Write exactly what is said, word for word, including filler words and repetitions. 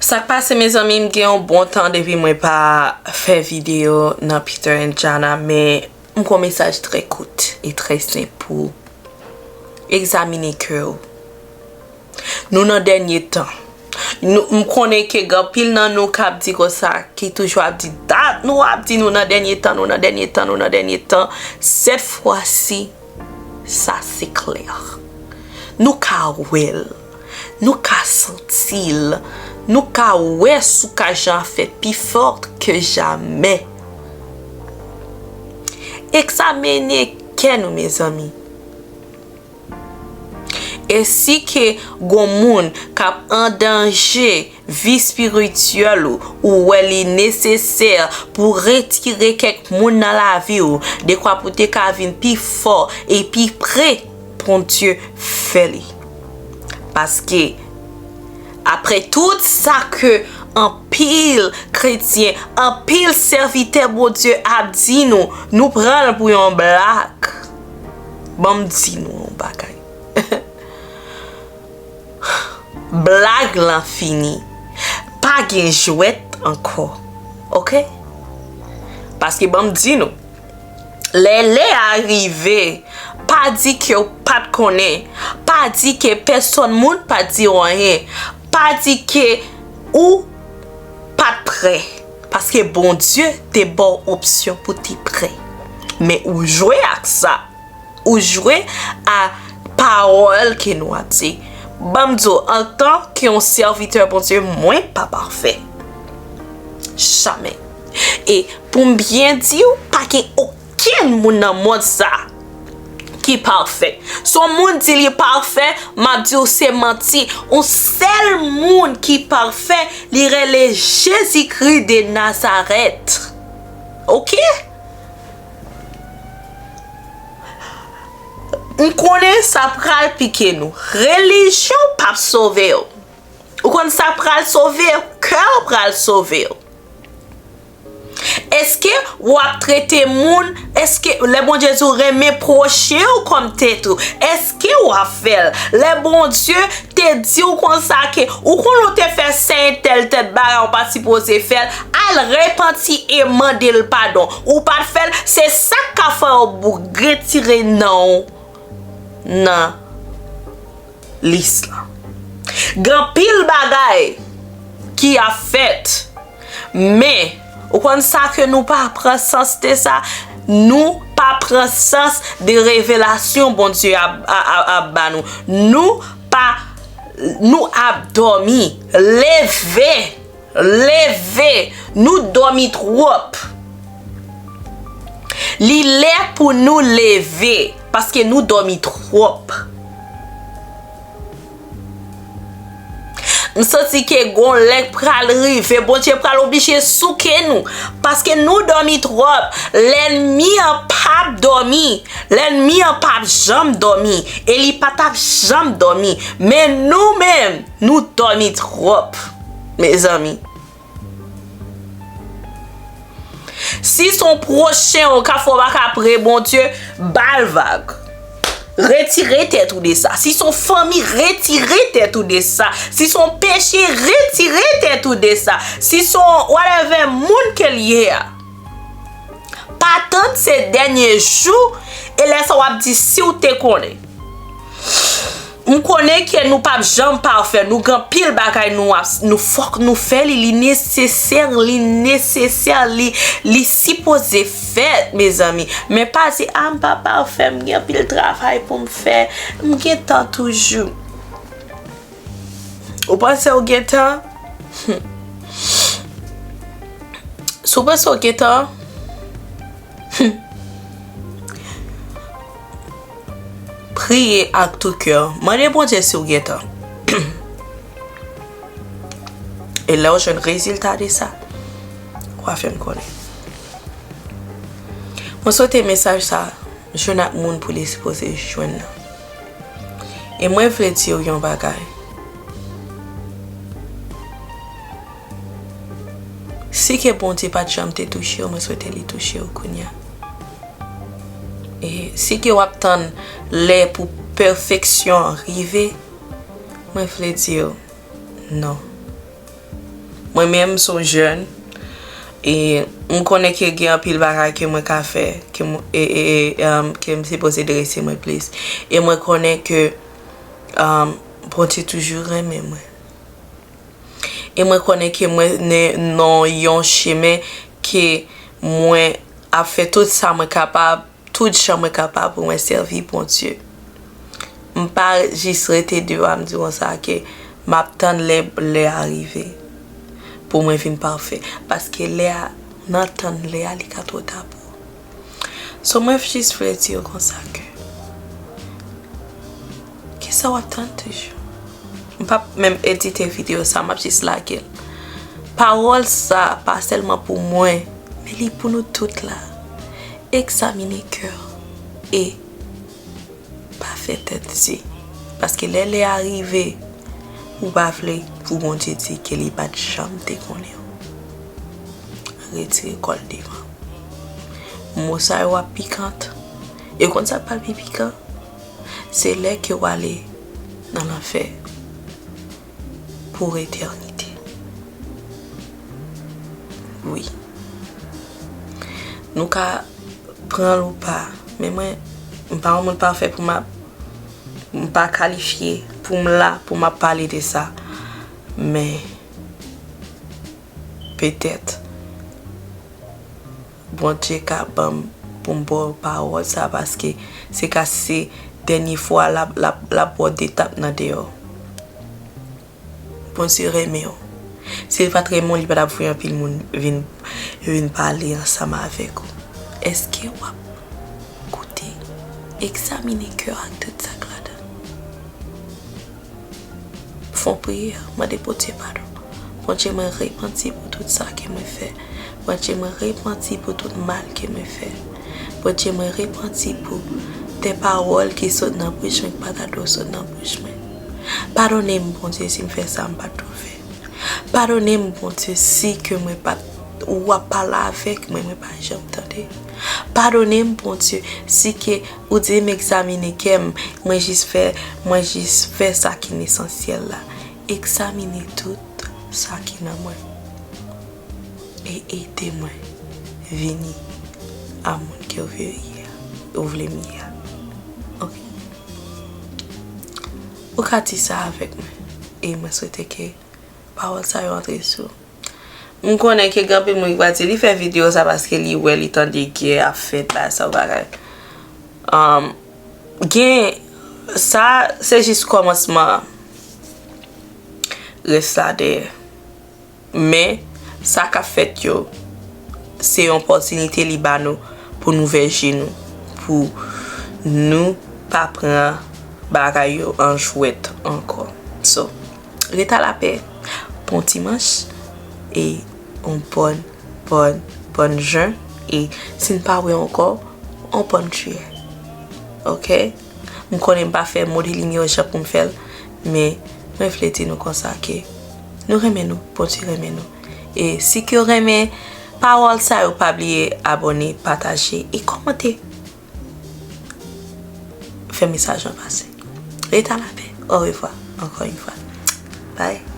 Sa k pase, mezanmi, m gen yon bon tan depi mwen pa fè videyo nan Peter and Jana, men m gon mesaj trè kout e trè senp pou egzamine kè w. Nou nan dènye tan. Nou, m konnen ke gen anpil nan nou k ap di konsa, ki toujou ap di dat, nou ap di nou nan dènye tan, nou nan dènye tan, nou nan dènye tan. Sèt fwa si, sa se klè. Nou ka wè l, nou ka santi l, nou ka wè sou ka jan ap fè pi fò ke jamè. Egzamine kè nou, mezanmi. E si ke gon moun k ap an danje vi espirityèl ou, ou wè li nesesè pou retire kèk moun nan lavi w, dekwa pou te ka vin pi fò e pi pre, Bondye fè li. Paske, apre tout sa ke anpil kretyen, anpil sèvitè Bondye ap di nou, nou pran l pou yon blag. Ban m di nou yon bagay. Blag lan fini. Pa gen jwèt ankò. Oke? Paske ban m di nou, lè lè a rive, pa di ke w pa t konnen. Pa di ke pèsòn moun pa t di w anyen. Pa di ke ou pa t prè. Paske Bondye te ba w opsyon pou te prè. Men ou jwe ak sa. Ou jwe a pawòl ke nou ap di. Ban m di w, antanke yon sèvitè Bondye, mwen pa pafè. Jamè. E pou m byen di w, pa gen okenn moun nan mond sa ki pafè. Si yon moun di li pafè, m ap di w se manti. Yon sèl moun ki pafè, li rele Jezikri de Nazarèt. Oke? M konnen sa pral pike nou. Relijyon p ap sove w. Ou konn sa pral sove w? Kè w pral sove w. Èske w ap trete moun? Èske lè Bondye di w renmen pwochen w kòm tèt ou, èske w ap fè l? Lè Bondye te di w konsa ke ou konn ou te fè sè entèl tèt bagay ou pa t sipoze fè l, al repanti e mande l padon. Ou pa t fè l, se sa k ka fè w bou-, retire non w nan lis lan. Gen anpil bagay ki ap fèt, men ou konn sa ke nou pa pran sans de sa, nou pa pran sans de revelasyon Bondye ap, a, a, ap ba nou. Nou pa, nou ap dòmi. Leve! Leve! Nou dòmi twòp. Li lè pou nou leve, paske nou dòmi twòp. M santi ke gon lè k pral rive, Bondye pral oblije souke nou, paske nou dòmi twòp. Lènmi an p ap dòmi. Lènmi an p ap janm dòmi. E li pa t ap janm dòmi. Men nou menm, nou dòmi twòp, mezanmi. Si se yon pwochen w ka fè w pa ka pre Bondye, ba l vag. Retire tèt ou de sa. Si se yon fanmi, retire tèt ou de sa. Si se yon peche, retire tèt ou de sa. Si se yon whatever moun ke l ye a, pa tann se dènye jou, e lè sa w ap di si w te konnen. M konnen ke nou p ap janm pafè, nou gen anpil bagay nou ap, nou fòk nou fè li, li nesesè, li nesesè, li, li sipoze fèt, mezanmi. Men pa di, a, m pa pafè, m gen anpil travay pou m fè, m gen tan toujou. Ou panse w gen tan? Hmm. Si w panse w gen tan, hmm, priye ak tou kè w. Mande Bondye si w gen tan. E lè w jwenn rezilta de sa, w a fè m konnen. Mwen swete mesaj sa jwenn ak moun pou li sipoze jwenn nan. E mwen vle di w yon bagay. Si ke Bondye pa t janm te touche w, mwen swete li touche w kounye a. E si ke w ap tann lè pou pèfeksyon an rive, mwen vle di w non. Mwen menm, m se yon jèn, e m konnen ke gen anpil bagay ke mwen ka fè, ke mwen, e, e, e, um, ke m sipoze drese mwen plis. E mwen konnen ke, um, Bondye toujou renmen mwen. E mwen konnen ke mwen ne-, nan yon chemen ke mwen ap fè tout sa mwen kapab, tout jan mwen kapab pou mwen sèvi Bondye. M pa jis rete deyò a, m di konsa ke m ap tann lè, lè a rive pou mwen vin pafè. Paske lè a, nan tann lè a, li ka twò ta pou ou. So, mwen jis vle di yo konsa ke, kisa w ap tann toujou? M p ap menm edite videyo sa, m ap jis lage l. Pawòl sa pa sèlman pou mwen, men li pou nou tout la. Egzamine kè w e pa fè tèt di. Paske lè lè a rive, ou pa vle pou Bondye di ke li pa t janm te konnen w. Retire kò l devan. Mo sa yo ap pikant. E w konn sa k pral pi pikan? Se lè ke w ale nan lanfè pou etènite. Wi. Nou ka pran l ou pa, men mwen, m pa yon moun pafè pou m ap, m pa kalifye pou m la, pou m ap pale de sa. Men, petèt, Bondye ka ban m pou m ba w pawòl sa, paske se ka se dènye fwa l ap, l ap, l ap ba w de tap nan dèyè w. Bondye renmen w. Si l pa t renmen w, li pa t ap voye anpil moun vin, vin pale ansanm avèk ou. Èske w ap koute, egzamine kè w ak tout sa k ladan l? Fè yon priyè, mande Bondye padon. Bondye, mwen repanti pou tout sa ke mwen fè. Bondye, mwen repanti pou tout mal ke mwen fè. Bondye, mwen repanti pou de pawòl ki sot nan bouch mwen ki pa ta dwe sot nan bouch mwen. Padone m, Bondye, si m fè sa m pa t dwe fè. Padone m, Bondye, si ke mwen pa t, ou ap pale avèk mwen, mwen pa janm tande. Padone m, Bondye, si ke ou di m egzamine kè m, mwen jis fè, mwen jis fè sa ki nesansyèl la. Egzamine tout sa ki nan mwen. E ede mwen vini a moun ke w vle ye a, ou vle m ye a. Oke. Ou ka di sa avèk mwen. E mwen swete ke pawòl sa yo antre sou. M konnen ke gen anpil moun ki va di li fè videyo sa paske li wè, li tande gè ap fèt, bagay sa, bagay. Um, gen, sa, se jis kòmansman. Rès la dèyè. Men, sa k ap fèt yo, se yon opòtinite li ba nou pou nou vèje nou, pou nou pa pran bagay yo an jwèt ankò. So, ret a lapè, bon dimanch, e yon bòn, bòn, bòn jen, e si n pa wè ankò, yon bòn jiyè. Oke? M konnen m pa fè mo de limyè jan pou m fè l, men mwen vle di nou konsa ke nou renmen nou, Bondye renmen nou. E si ke w renmen pawòl sa yo, pa bliye abòne, pataje e kòmante. Fè mesaj lan pase. Ret a lapè. Orevwa ankò yon fwa. Bye.